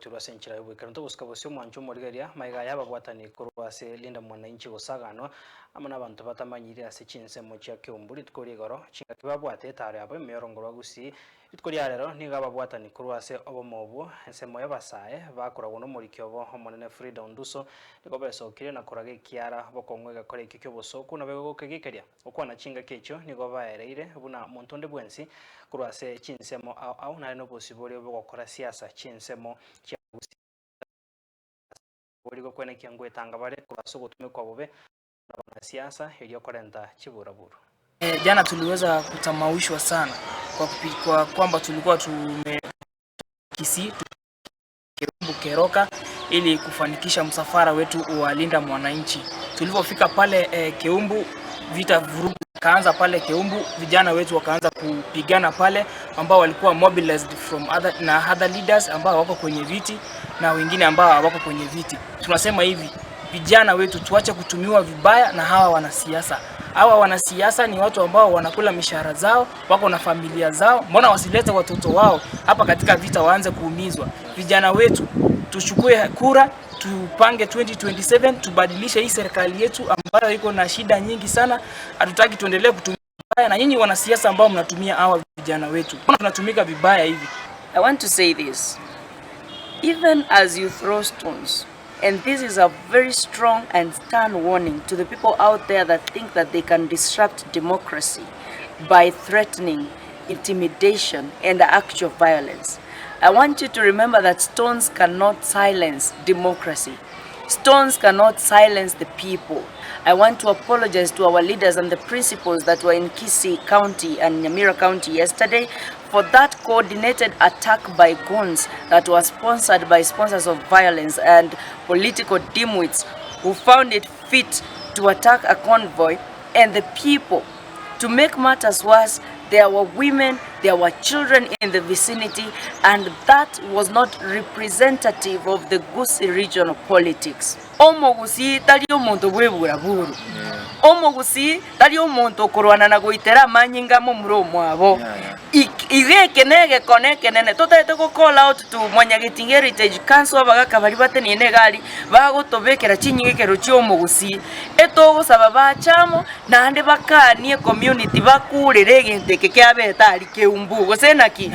arutirwe ase enchera y'oboikeranu. Togosika bosio omwancho omorigereria maiga aya ababwatani korwa ase Linda Mwananchi gosaganwa amo nabanto batamanyiri ase chinsemo chia Keumbu rituko rigoro chingaki babwate etaro yabo ime y'orongo rwa Gusii. Rituko ria rero nigo ababwatani korwa ase obomo obwo ensemo y'abasae bakoragwa nomoriki obo omonene Frida Onduso nigo besokire na koraga ekiara bokong'u egekora ekio ki'obosoku naboigo gokegikeria. Gokwana chingaki echio nigo baereire buna monto onde bwensi korwa ase chinsemo ao ao nare nobosibore bw'ogokora siasa chinsemo chia Gusii ase gokwenekia ngwetanga bare korwa ase ogotumekwa bobe buna abanasiasa erio korenta chiburaburu. Jana tuliweza kutamaushwa sana kwa, kwa kwamba tulikuwa tume Kisii Keumbu Keroka ili kufanikisha msafara wetu wa Linda Mwananchi. Tulipofika pale eh, Keumbu vita vurugu kaanza pale Keumbu, vijana wetu wakaanza kupigana pale, ambao walikuwa mobilized from other, na other leaders ambao wako kwenye viti na wengine ambao hawako kwenye viti. Tunasema hivi vijana wetu tuache kutumiwa vibaya na hawa wanasiasa. Hawa wanasiasa ni watu ambao wanakula mishahara zao, wako na familia zao. Mbona wasilete watoto wao hapa katika vita waanze kuumizwa? Vijana wetu tuchukue kura, tupange 2027 tubadilishe hii serikali yetu ambayo iko na shida nyingi sana. Hatutaki tuendelee kutumia vibaya, na nyinyi wanasiasa ambao mnatumia hawa vijana wetu, mbona tunatumika vibaya hivi? I want to say this. Even as you throw stones, and this is a very strong and stern warning to the people out there that think that they can disrupt democracy by threatening, intimidation, and actual violence. I want you to remember that stones cannot silence democracy. Stones cannot silence the people. I want to apologize to our leaders and the principals that were in Kisii County and Nyamira County yesterday for that coordinated attack by goons that was sponsored by sponsors of violence and political dimwits who found it fit to attack a convoy and the people. To make matters worse, there were women, there were children in the vicinity, and that was not representative of the Gusii regional politics. Omogusii tari omonto bw'eburaburu. Omogusii tari omonto okorwana na goitera amanyinga momura omwabo. Iga eke negekone ekenene totaete go call out to Mwanyagetinga Heritage Council abagaka baria bateneine egari bagotobekera chinyigekero chi'omogusii. Etogosaba bache amo naende bakanie community bakurere egento eke kiabete aria keumbu gose naki?